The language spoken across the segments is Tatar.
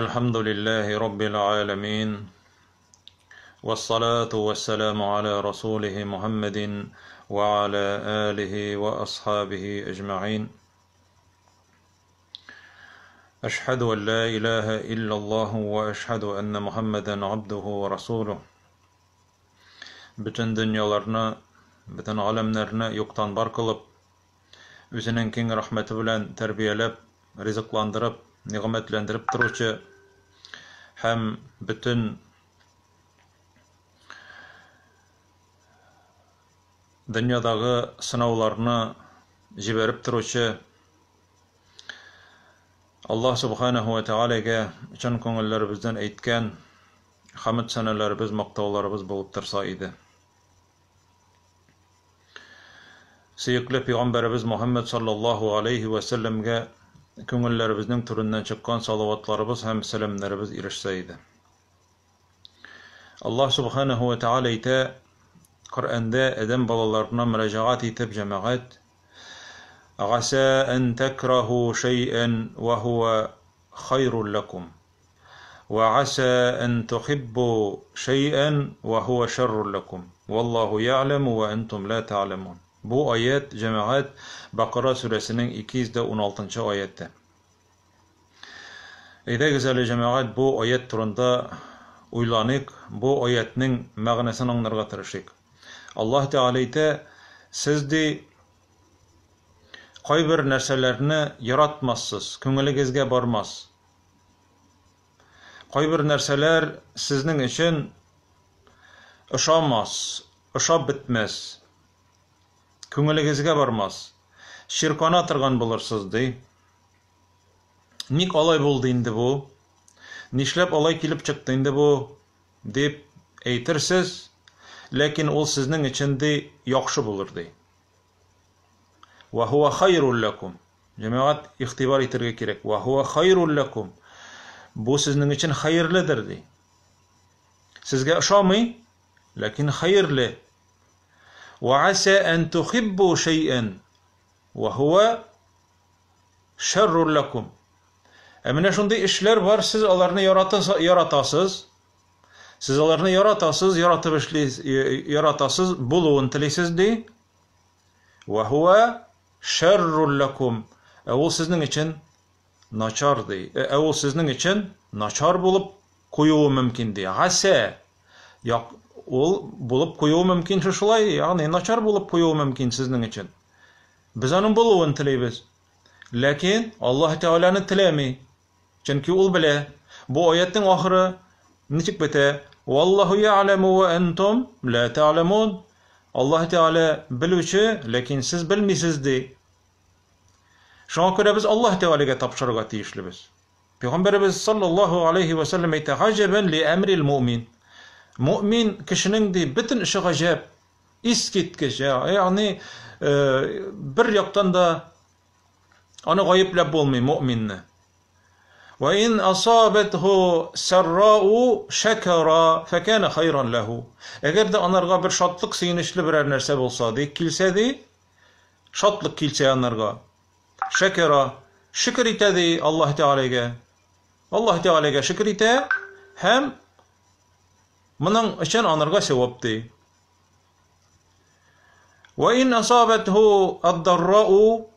الحمد لله رب العالمين والصلاة والسلام على رسوله محمد وعلى آله وأصحابه أجمعين. أشهد أن لا إله إلا الله وأشهد أن محمدا عبده ورسوله. Бөтен дөньяларны, бөтен галәмнәрне юктан бар кылып, үзенең киң рәхмәте белән тәрбияләп, ризыкландырып, нигъмәтләндереп торучы һәм бөтен дөньядагы сынауларны җибәреп торучы Аллаһ Субханаһу ва Тәгаләгә чын күңелләребездән әйткән хәмд сәнәләребез, мактауларыбыз булып торса иде. Сөекле пәйгамбәребез Мухаммад саллаллаһу алейхи ва сәлләмгә күңелләребезнең түреннән чыккан салаватларыбыз һәм сәламнәребез ирешсә иде. Аллаһ Субханаһу ва Тәгалә әйтә Коръәндә адәм балаларына мөрәҗәгать итеп, җәмәгать: "Гаса ан такраһу шәйән ва һуа хайрул лакум. Ва аса ан тухиббу шәйән ва һуа шаррул лакум. Валлаһу я'ламу ва антум ла та'ламун." Бу аят, җәмәгать, Бакара сүрәсенең 216 аяты. Әйдәгез әле, җәмәгать, бу аят турында уйланыйк, бу аятның мәгънәсен аңларга тырышыйк. Аллаһ Тәгалә әйтә, сез ди кайбер нәрсәләрне яратмассыз, күңелегезгә бармас. Кайбер нәрсәләр сезнең өчен ошамас, ошап бетмәс. Күңелегезгә бармас. Чиркана торган булырсыз, ди. Ник алай булды инде бу? Нишләп алай килеп чыкты инде бу? Дип әйтерсез, ләкин ул сезнең өчен ди яхшы булыр ди. Ва хуа хайрул лакум. Җәмәгать, игътибар итәргә кирәк. Ва хуа хайрул лакум. Бу сезнең өчен хәерледер ди. Сезгә ошамый, ләкин хәерле. Ва аса ан тухиббу шәйән ва хуа шаррул лакум. Ә менә шундый эшләр бар, сез аларны яратасыз. Сез аларны яратасыз, яратып эшлисез, яратасыз, булуын телисез ди. Ва хуа шаррул лакум. Ә ул сезнең өчен начар ди. Ә ул сезнең өчен начар булып куюы мөмкин ди. Гаса. Як ул булып куюы мөмкин шушылай, ягъни начар булып куюы мөмкин сезнең өчен. Без аның булуын телибез. Ләкин Аллаһ Тәгаләне теләми. Чөнки ул белә. Бу аятның ахыры ничек бетә? Валлаһу я'ламу ва антум ла та'ламун. Аллаһ Тәгалә белүче, ләкин сез белмисез ди. Шуңа күрә без Аллаһ Тәгаләгә тапшырырга тиешлебез. Пәйгамбәребез саллаллаһу алейхи ва саллям әйтә: "Гаҗәбән ли әмрил муъмин." Муъмин кешенең ди бөтен эше гаҗәп, искиткеч, ягъни бер яктан да аны гаепләп булмый муъминне. Ва ин асабатху саррау шакара факана хайран лаху. Әгәр дә анарга бер шатлык, сөенечле берәр нәрсә булса, ди, килсә ди, шатлык килсә анарга. Шакара, шөкер итә ди Аллаһ Тәгаләгә. Аллаһ Тәгаләгә шөкер итә һәм моның өчен анарга савап ди. Ва ин асабатху ад-даррау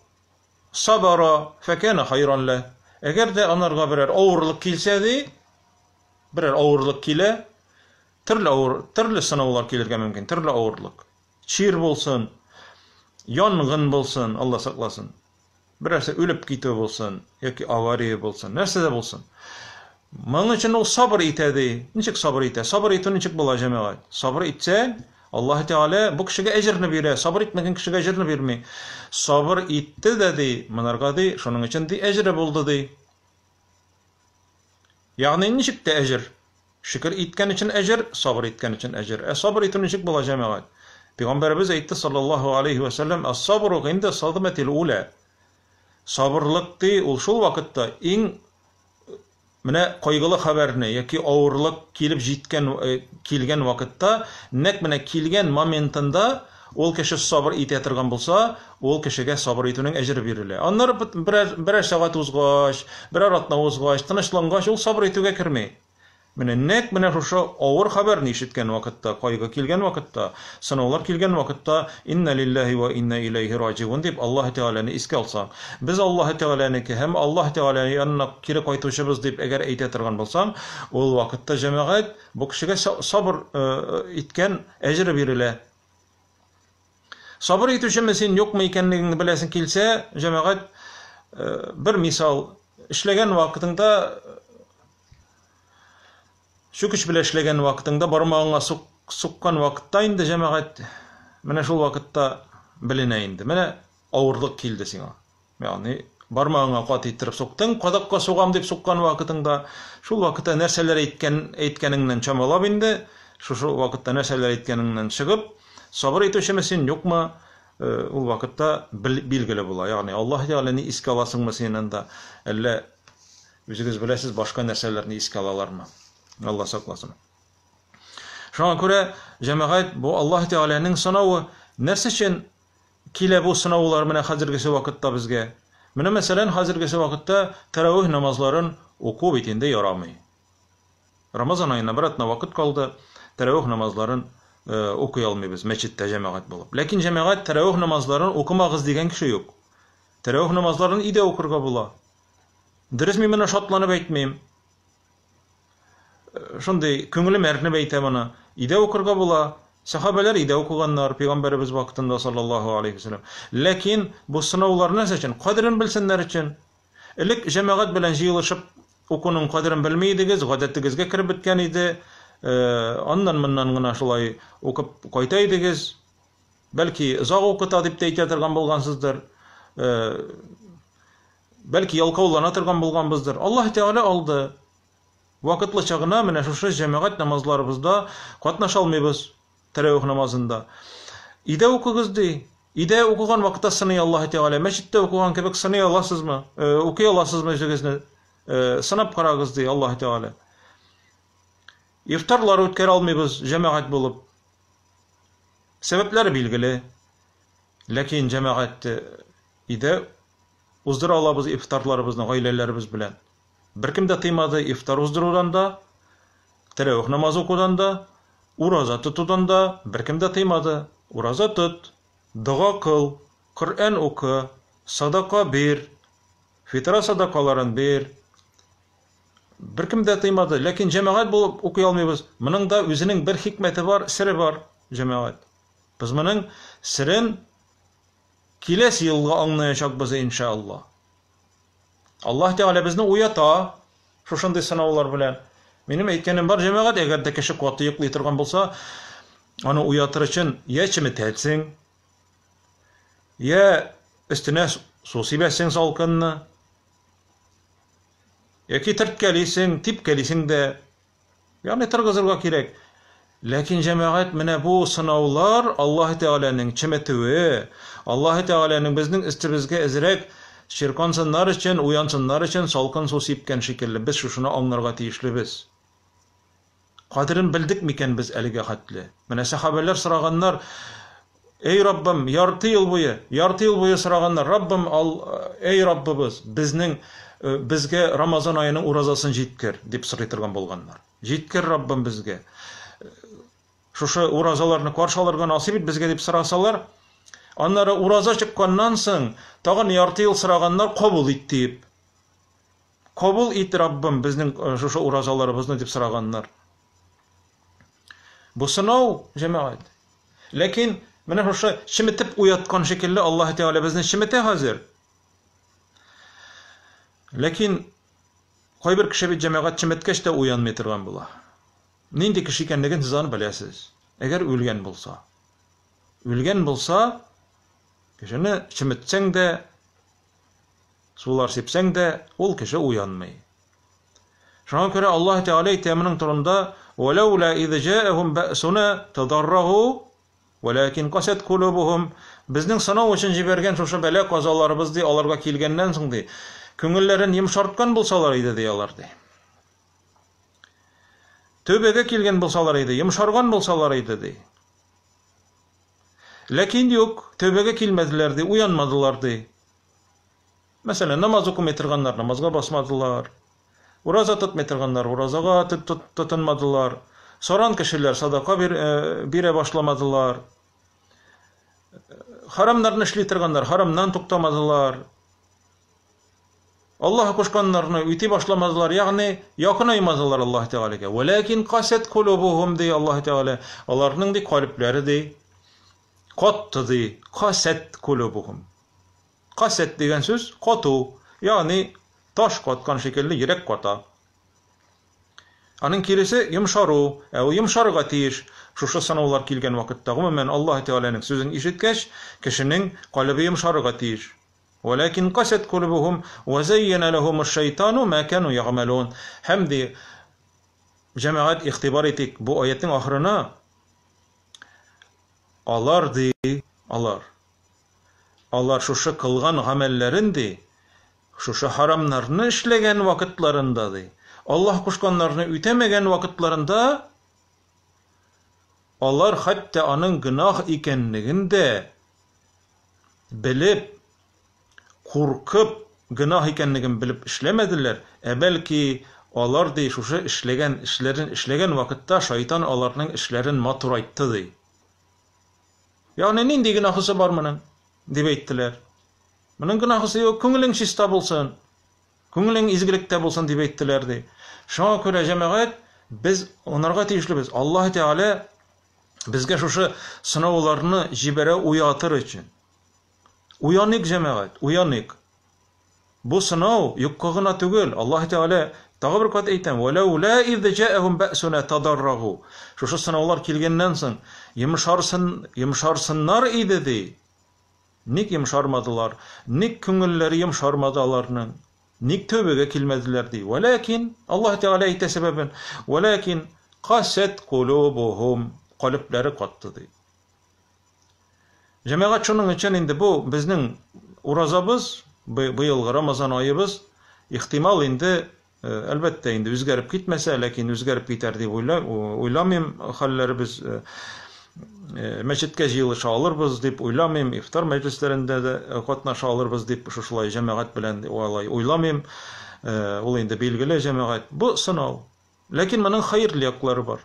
сабара факана хайран ла. Әгәр дә анарга берәр авырлык килсә ди, берәр авырлык килә, төрле авыр, төрле сынаулар килергә мөмкин, төрле авырлык. Чир булсын, янгын булсын, Алла сакласын. Берәрсе үлеп китү булсын, яки авария булсын, нәрсә дә булсын. Моның өчен ул сабыр итә ди. Ничек сабыр итә? Сабыр итү ничек була, җәмәгать? Сабыр итсә, Аллаһ Тәгалә бу кешегә әҗерне бирә, сабыр итмәгән кешегә әҗерне бирми. Сабыр итте дә ди, монарга ди, шуның өчен ди әҗере булды ди. Ягъни ничек тә әҗер? Шөкер иткән өчен әҗер, сабыр иткән өчен әҗер. Ә сабыр итү ничек була, җәмәгать? Пәйгамбәребез әйтте саллаллаһу алейхи ва саллям: "Ас-сабру гинда садматил ула." Сабырлык ди, ул шул вакытта иң менә кайгылы хәбәрне яки авырлык килеп җиткән килгән вакытта, нәкъ менә килгән моментында ул кеше сабыр итә торган булса, ул кешегә сабыр итүнең әҗере бирелә. Аннары берәр сәгать узгач, берәр атна узгач, тынычлангач, ул сабыр итүгә керми. Менә нәкъ менә шушы авыр хәбәрне ишеткән вакытта, кайгы килгән вакытта, сынаулар килгән вакытта инна лиллаһи ва инна иләйһи раҗиун дип Аллаһ Тәгаләне искә алсаң, без Аллаһ Тәгаләнеке һәм Аллаһ Тәгалә янына кире кайтучыбыз дип әгәр әйтә торган булсаң, ул вакытта җәмәгать бу кешегә сабыр иткән әҗере бирелә. Сабыр итүчеме син, юкмы икәнлегеңне беләсең килсә, җәмәгать, бер мисал, эшләгән вакытыңда чүкеч белән эшләгән вакытыңда бармагыңа суккан вакытта инде җәмәгать менә шул вакытта беленә инде. Менә авырлык килде сиңа. Ягъни бармагыңа каты иттереп суктың, кадакка сугам дип суккан вакытыңда, шул вакытта нәрсәләр әйткән әйткәнеңнән чамалап инде, шушы вакытта нәрсәләр әйткәнеңнән чыгып, сабыр итүчеме син, юкмы, ул вакытта билгеле була. Ягъни Аллаһ Тәгаләне искә аласыңмы син анда, әллә үзегез беләсез, башка нәрсәләрне искә алалармы? Алла сакласын. Шуңа күрә, җәмәгать, бу Аллаһ Тәгаләнең сынавы. Нәрсә өчен килә бу сынаулар менә хәзергесе вакытта безгә? Менә мәсәлән, хәзергесе вакытта тәравих намазларын уку бит инде ярамый. Рамазан аена бер атна вакыт калды, тәравих намазларын укый алмыйбыз мәчеттә җәмәгать булып. Ләкин җәмәгать тәравих намазларын укымагыз дигән кеше юк. Тәравих намазларын өйдә укырга була. Дөрес, мин моны шатланып әйтмим. Шундый күңелем әрнеп әйтә моны. Өйдә укырга була. Сәхабәләр өйдә укыганнар, пәйгамбәребез вакытында саллаллаһу алейхи вәсәлләм. Ләкин бу сынаулар нәрсә өчен? Кадерен белсеннәр өчен. Элек җәмәгать белән җыелышып укуның кадерен белми идегез, гадәтегезгә кереп беткән иде. Аннан-моннан гына шулай укып кайта идегез. Бәлки озак укыта дип тә әйтә торган булгансыздыр. Бәлки ялкаулана торган булганбыздыр. Аллаһ Тәгалә алды. Вакытлыча гына менә шушы җәмәгать намазларыбызда катнаша алмыйбыз, тәравих намазында. Өйдә укыгыз ди. Өйдә укыган вакытта сыный Аллаһ Тәгалә. Мәчеттә укыган кебек сыный аласызмы? Укый аласызмы үзегезне? Сынап карагыз ди Аллаһ Тәгалә. Ифтарлар үткәрә алмыйбыз җәмәгать булып. Сәбәпләре билгеле. Ләкин җәмәгать өйдә уздыра алабыз ифтарларыбызны гаиләләребез белән. Беркем дә тыймады ифтар уздырудан да, тәравих намазы укудан да, ураза тотудан да беркем дә тыймады. Ураза тот, дога кыл, Коръән укы, садака бир, фитра садакаларын бир. Беркем дә тыймады, ләкин җәмәгать булып укый алмыйбыз. Моның да үзенең бер хикмәте бар, сере бар, җәмәгать. Без моның серен киләсе елга аңлаячакбыз, иншалла. Аллаһ Тәгалә безне уята шушындый сынаулар белән. Минем әйткәнем бар, җәмәгать, әгәр дә кеше каты йоклый торган булса, аны уятыр өчен я чеметәсең, я өстенә су сибәсең салкынны, яки төрткәлисең, типкәлисең дә. Ягъни торгызырга кирәк. Ләкин җәмәгать менә бу сынаулар Аллаһ Тәгаләнең чеметүе, Аллаһ Тәгаләнең безнең өстебезгә әзрәк чиркансыннар өчен, уянсыннар өчен салкын су сипкән шикелле. Без шушыны аңларга тиешлебез. Кадерен белдек микән без әлегә хәтле? Менә сәхабәләр сораганнар, Эй Раббым, ярты ел буе, ярты ел буе сораганнар, Раббым, ал, эй Раббыбыз, безнең безгә Рамазан аеның уразасын җиткер, дип сорый торган булганнар. Җиткер, Раббым, безгә. Шушы уразаларны каршы алырга насыйп ит безгә дип сорасалар, аннары ураза чыкканнан соң тагын ярты ел сораганнар, кабул ит дип. Кабул ит, Раббым, безнең шушы уразаларыбызны дип сораганнар. Бу сынау, җәмәгать. Ләкин менә шушы чеметеп уяткан шикелле Аллаһ Тәгалә безне чеметә хәзер. Ләкин кайбер кеше бит җәмәгать чеметкәч тә уянмый торган була. Нинди кеше икәнлеген сез аны беләсез. Әгәр үлгән булса. Үлгән булса, кешене чеметсәң дә, сулар сипсәң дә, ул кеше уянмый. Шуңа күрә Аллаһ Тәгалә әйтә моның турында: "Валаула из җаахум бәсуна тадаррагу, валакин касат кулубухум". Безнең сынау өчен җибәргән шушы бәла казаларыбыз ди, аларга килгәннән соң ди, күңелләрен йомшарткан булсалар иде ди алар ди. Тәүбәгә килгән булсалар иде, йомшарган булсалар иде ди. Ләкин юк, тәүбәгә килмәделәр, ди, уянмадылар, ди. Мәсәлән, намаз укымый торганнар намазга басмадылар. Ураза тотмый торганнар уразага тотынмадылар. Саран кешеләр садака бирә башламадылар. Харамнарны эшли торганнар харамнан туктамадылар. Аллаһ кушканнарны үти башламадылар, ягъни якынаймадылар Аллаһ Тәгаләгә. Вәләкин касат кулубухум ди Аллаһ Тәгалә. Аларның ди калебләре ди катты ди. Касат кулубухум. Касат дигән сүз кату, ягъни таш каткан шикелле йөрәк ката. Аның киресе йомшару, ә ул йомшарырга тиеш. Шушы сынаулар килгән вакытта, гомумән, Аллаһ Тәгаләнең сүзен ишеткәч, кешенең калебе йомшарырга тиеш. Вәләкин касат кулубухум ва зәйяна лахумуш шайтану ма кану ягъмалун. Һәм ди, җәмәгать, игътибар итик бу аятның ахырына. Алар ди, алар. Алар шушы кылган гамәлләрен ди, шушы харамнарны эшләгән вакытларында ди, Аллаһ кушканнарны үтәмәгән вакытларында алар хәтта аның гөнаһ икәнлеген дә белеп, куркып, гөнаһ икәнлеген белеп эшләмәделәр, ә бәлки алар ди шушы эшләгән эшләрен эшләгән вакытта шайтан аларның эшләрен матурайтты ди. Ягъни нинди гөнаһысы бар моның, дип әйттеләр. Моның гөнаһысы юк, күңелең чиста булсын, күңелең изгелектә булсын дип әйттеләр ди. Шуңа күрә җәмәгать без онарга тиешлебез. Аллаһ Тәгалә безгә шушы сынауларны җибәрә уятыр өчен. Уяныйк, җәмәгать, уяныйк. Бу сынау юкка гына түгел. Аллаһ Тәгалә тагы бер кат әйтәм, "Вәләүлә из җаәһум бәсуна тадаррагу". Шушы сынаулар килгәннән соң йомшарсын, йомшарсыннар иде ди. Ник йомшармадылар? Ник күңелләре йомшармады аларның? Ник тәүбәгә килмәделәр ди. Вәләкин Аллаһ Тәгалә әйтә сәбәбен. Вәләкин касат кулубухум, калебләре катты ди. Җәмәгать, шуның өчен инде бу безнең уразабыз, быелгы Рамазан аебыз, ихтимал инде, әлбәттә инде үзгәреп китмәсә, ләкин үзгәреп китәр дип уйламыйм, хәлләребез мәчеткә җыелыша алырбыз дип уйламыйм, ифтар мәҗлесләрендә дә катнаша алырбыз дип шушылай җәмәгать белән алай уйламыйм. Ул инде билгеле җәмәгать. Бу сынау. Ләкин моның хәерле яклары бар.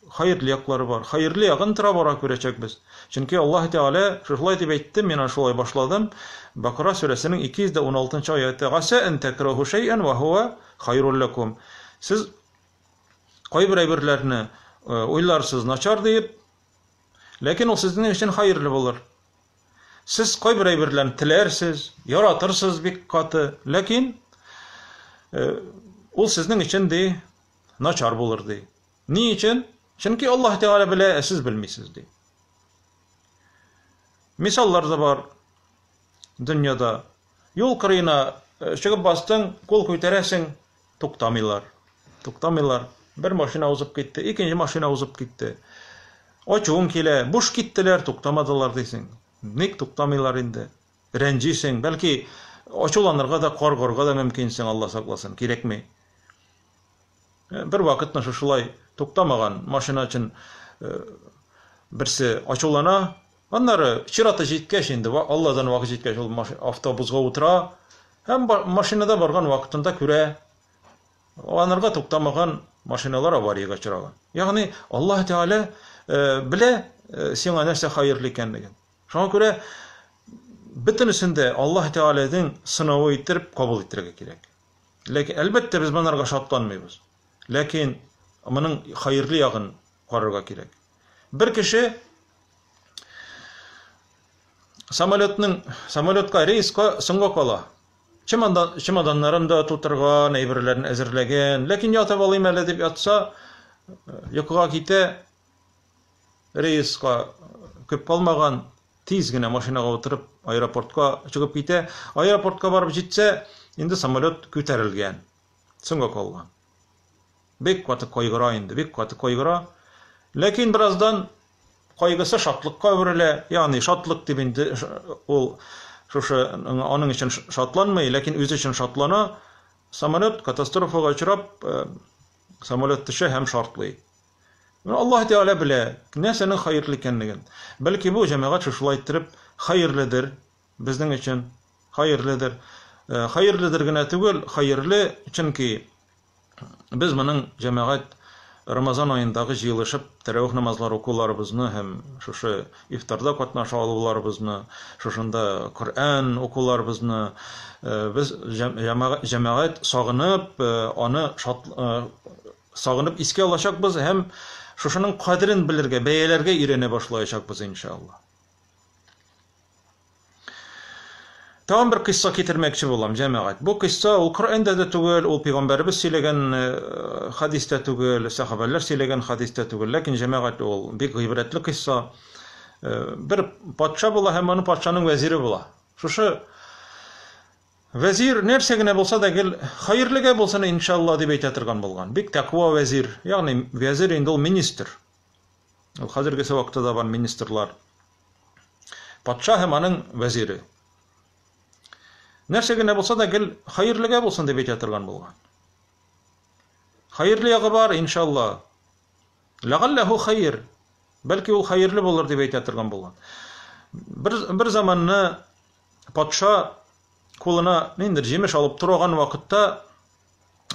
Хәерле яклары бар. Хәерле ягын тора бара күрәчәкбез. Чөнки Аллаһ Тәгалә шушылай дип әйтте, мин аны шулай башладым. Бакара сүрәсенең 216 аяты. Гаса ан такраху шәйән ва хуа хайрул лакум. Сез кайбер әйберләрне уйларсыз начар диеп, ләкин ул сезнең өчен хәерле булыр. Сез кайбер әйберләрне теләрсез, яратырсыз бик каты, ләкин ул сезнең өчен ди начар булыр ди. Ни өчен? Чөнки Аллаһ Тәгалә белә, ә сез белмисез ди. Мисаллар да бар дөньяда. Юл кырыена чыгып бастың, кул күтәрәсең, туктамыйлар. Туктамыйлар. Бер машина узып китте, икенче машина узып китте. Ачуың килә, буш киттеләр, туктамадылар дисең. Ник туктамыйлар инде? Рәнҗисең, бәлки ачуланырга да, каргарга да мөмкинсең, Алла сакласын, кирәкми. Бер вакытны шушылай туктамаган машина өчен берсе ачулана. Аннары чираты җиткәч инде, Алладан вакыт җиткәч, ул автобусга утыра һәм машинада барган вакытында күрә, анарга туктамаган машиналар авариягә очраган. Ягъни Аллаһ Тәгалә белә сиңа нәрсә хәерле икәнлеген. Шуңа күрә бөтенесен дә Аллаһ Тәгаләнең сынавы иттереп кабул итәргә кирәк. Ләкин, әлбәттә, без монарга шатланмыйбыз. Ләкин моның хәерле ягын карарга кирәк. Бер кеше самолетның самолетка рейска соңга кала. Чемодан, чемоданнарын да тутырган, әйберләрен әзерләгән, ләкин ятып алыйм әле дип ятса, йокыга китә, рейска күп калмаган, тиз генә машинага утырып аэропортка чыгып китә. Аэропортка барып җитсә, инде самолет күтәрелгән, соңга калган. Бик каты кайгыра инде, бик каты кайгыра. Ләкин бераздан кайгысы шатлыкка әверелә. Ягъни шатлык дип инде ул шушы аның өчен шатланмый, ләкин үзе өчен шатлана. Самолет катастрофага очрап, самолет төшә һәм шартлый. Менә Аллаһ Тәгалә белә, нәрсәнең хәерле икәнлеген. Бәлки бу җәмәгать шушылай иттереп хәерледер безнең өчен, хәерледер. Хәерледер генә түгел, хәерле, чөнки без моның җәмәгать Рамазан аендагы җыелышып тәравих намазлары укуларыбызны һәм шушы ифтарда катнаша алуларыбызны, шушында Коръән укуларыбызны без җәмәгать сагынып, аны шат сагынып искә алачакбыз һәм шушының кадерен белергә, бәяләргә өйрәнә башлаячакбыз, иншалла. Тагын бер кыйсса китермәкче булам, җәмәгать. Бу кыйсса ул Коръәндә дә түгел, ул пәйгамбәребез сөйләгән хәдистә түгел, сәхабәләр сөйләгән хәдистә түгел, ләкин җәмәгать ул бик гыйбрәтле кыйсса. Бер патша була һәм аның патшаның вәзире була. Шушы вәзир нәрсә генә булса да гел хәерлегә булсын иншалла дип әйтә торган булган. Бик тәкъва вәзир, ягъни вәзир инде ул министр. Ул хәзергесе вакытта да бар министрлар. Патша һәм аның вәзире. Нәрсә генә булса да гел хәерлегә булсын дип әйтә торган булган. Хәерле ягы бар, иншалла. Ләгалләһу хәер. Бәлки ул хәерле булыр дип әйтә торган булган. Бер, бер заманны патша кулына ниндер җимеш алып торган вакытта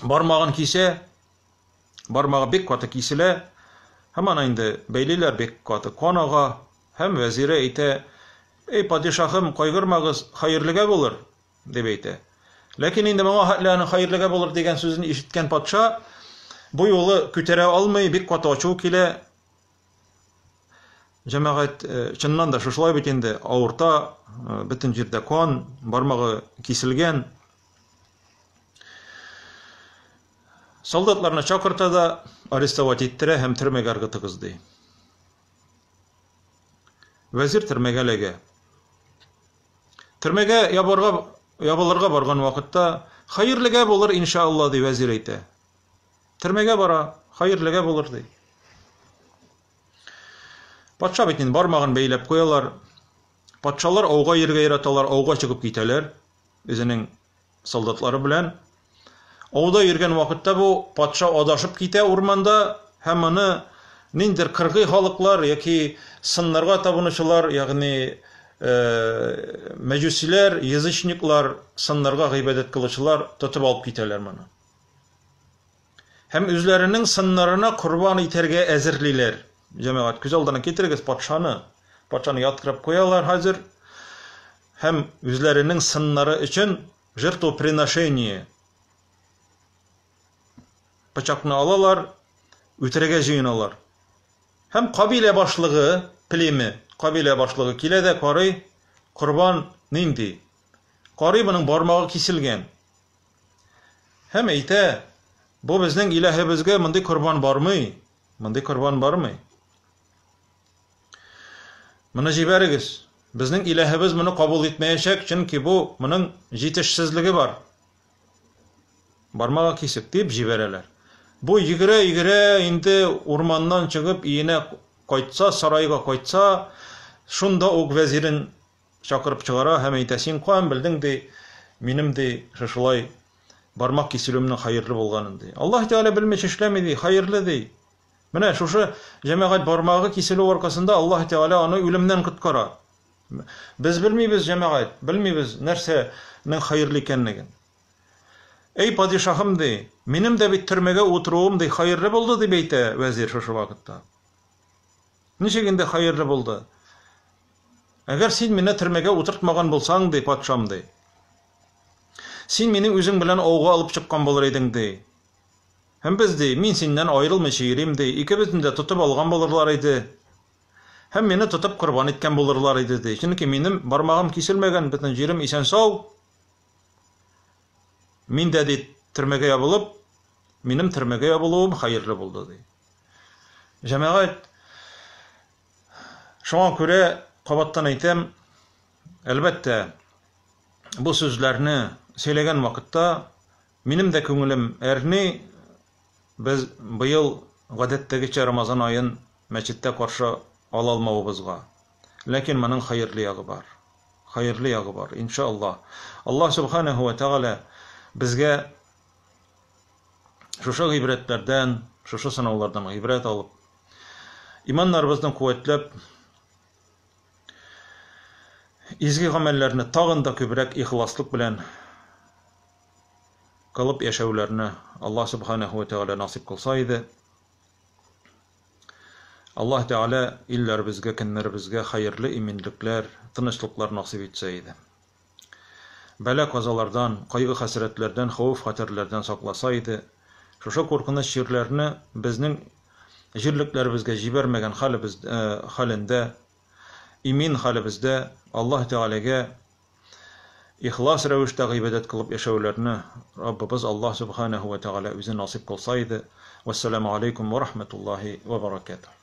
бармагын кисә, бармагы бик каты киселә, һәм аны инде бәйлиләр, бик каты кан ага, һәм вәзире әйтә, Эй, падишаһым, кайгырмагыз, хәерлегә булыр, дип әйтә. Ләкин инде моңа хәтле аның хәерлегә булыр дигән сүзен ишеткән патша бу юлы күтәрә алмый, бик каты ачуы килә. Җәмәгать, чыннан да шушылай бит инде, авырта, бөтен җирдә кан, бармагы киселгән. Солдатларны чакырта да арестовать иттерә һәм төрмәгә ыргытыгыз, ди. Вәзир төрмәгә эләгә. Төрмәгә ябарга, ябылырга барган вакытта, хәерлегә булыр, иншалла, ди вәзир әйтә. Төрмәгә бара, хәерлегә булыр, ди. Патша бит инде бармагын бәйләп куялар. Патшалар ауга йөрергә яраталар, ауга чыгып китәләр. Үзенең солдатлары белән. Ауда йөргән вакытта бу патша адашып китә урманда һәм аны ниндидер кыргый халыклар яки сыннарга табынучылар, ягъни мәҗүсиләр, язычниклар, сыннарга гыйбадәт кылучылар тотып алып китәләр моны. Һәм үзләренең сыннарына корбан итәргә әзерлиләр. Җәмәгать, күз алдына китерегез патшаны. Патшаны яткырып куялар хәзер. Һәм үзләренең сыннары өчен жертвоприношение пычакны алалар, үтерергә җыеналар. Һәм кабилә башлыгы, племя, кабилә башлыгы килә дә карый, корбан нинди? Карый, моның бармагы киселгән. Һәм әйтә, бу безнең иләһебезгә мондый корбан бармый, мондый корбан бармый. Моны җибәрегез. Безнең иләһебез моны кабул итмәячәк, чөнки бу моның җитешсезлеге бар. Бармагы кисек дип җибәрәләр. Бу йөгерә-йөгерә инде урманнан чыгып өенә кайтса, сарайга кайтса, шунда ук вәзирен чакырып чыгара һәм әйтә, син каян белдең, ди, минем, ди, шушылай бармак киселүемнең хәерле булганын, ди. Аллаһ Тәгалә белмичә эшләми, ди, хәерле, ди. Менә шушы җәмәгать бармагы киселү аркасында Аллаһ Тәгалә аны үлемнән коткара. Без белмибез, җәмәгать, белмибез нәрсәнең хәерле икәнлеген. Эй, падишаһым, ди, минем дә бит төрмәгә утыруым, ди, хәерле булды, дип әйтә вәзир шушы вакытта. Ничек инде хәерле булды? Әгәр син мине төрмәгә утыртмаган булсаң, ди, патшам, ди. Син мине үзең белән ауга алып чыккан булыр идең, ди. Һәм без, ди, мин синнән аерылмыйча йөрим, ди, икебезне дә тотып алган булырлар иде. Һәм мине тотып корбан иткән булырлар иде, ди. Чөнки минем бармагым киселмәгән, бөтен җирем исән-сау. Мин дә, ди, төрмәгә ябылып, минем төрмәгә ябылуым хәерле булды, ди. Җәмәгать, шуңа күрә кабаттан әйтәм, әлбәттә, бу сүзләрне сөйләгән вакытта Минем дә күңелем әрни, без быел гадәттәгечә Рамазан аен мәчеттә каршы ала алмавыбызга. Ләкин моның хәерле ягы бар. Хәерле ягы бар, иншаллаһ. Аллаһ Сүбхәнәһү вә Тәгалә безгә шушы гыйбрәтләрдән, шушы сынаулардан гыйбрәт алып, Иманнарыбызны куәтләп, изге гамәлләрне тагын да күбрәк ихласлык белән кылып яшәүләрне Аллаһ Субханаһу ва Тәгалә насыйп кылса иде. Аллаһ Тәгалә илләребезгә, көннәребезгә хәерле иминлекләр, тынычлыклар насыйп итсә иде. Бәла-казалардан, кайгы-хәсрәтләрдән, хәвеф-хәтәрләрдән сакласа иде. Шушы куркыныч чирләрне безнең җирлекләребезгә җибәрмәгән хәлебез, хәлендә, имин хәлебездә Аллаһ Тәгаләгә ихлас рәвештә гыйбадәт кылып яшәүләрне Раббыбыз Аллаһ Субханаһу ва Тәгалә үзе насыйп кылса иде. Вассаламу алейкум ва рахматуллахи ва баракатуһ.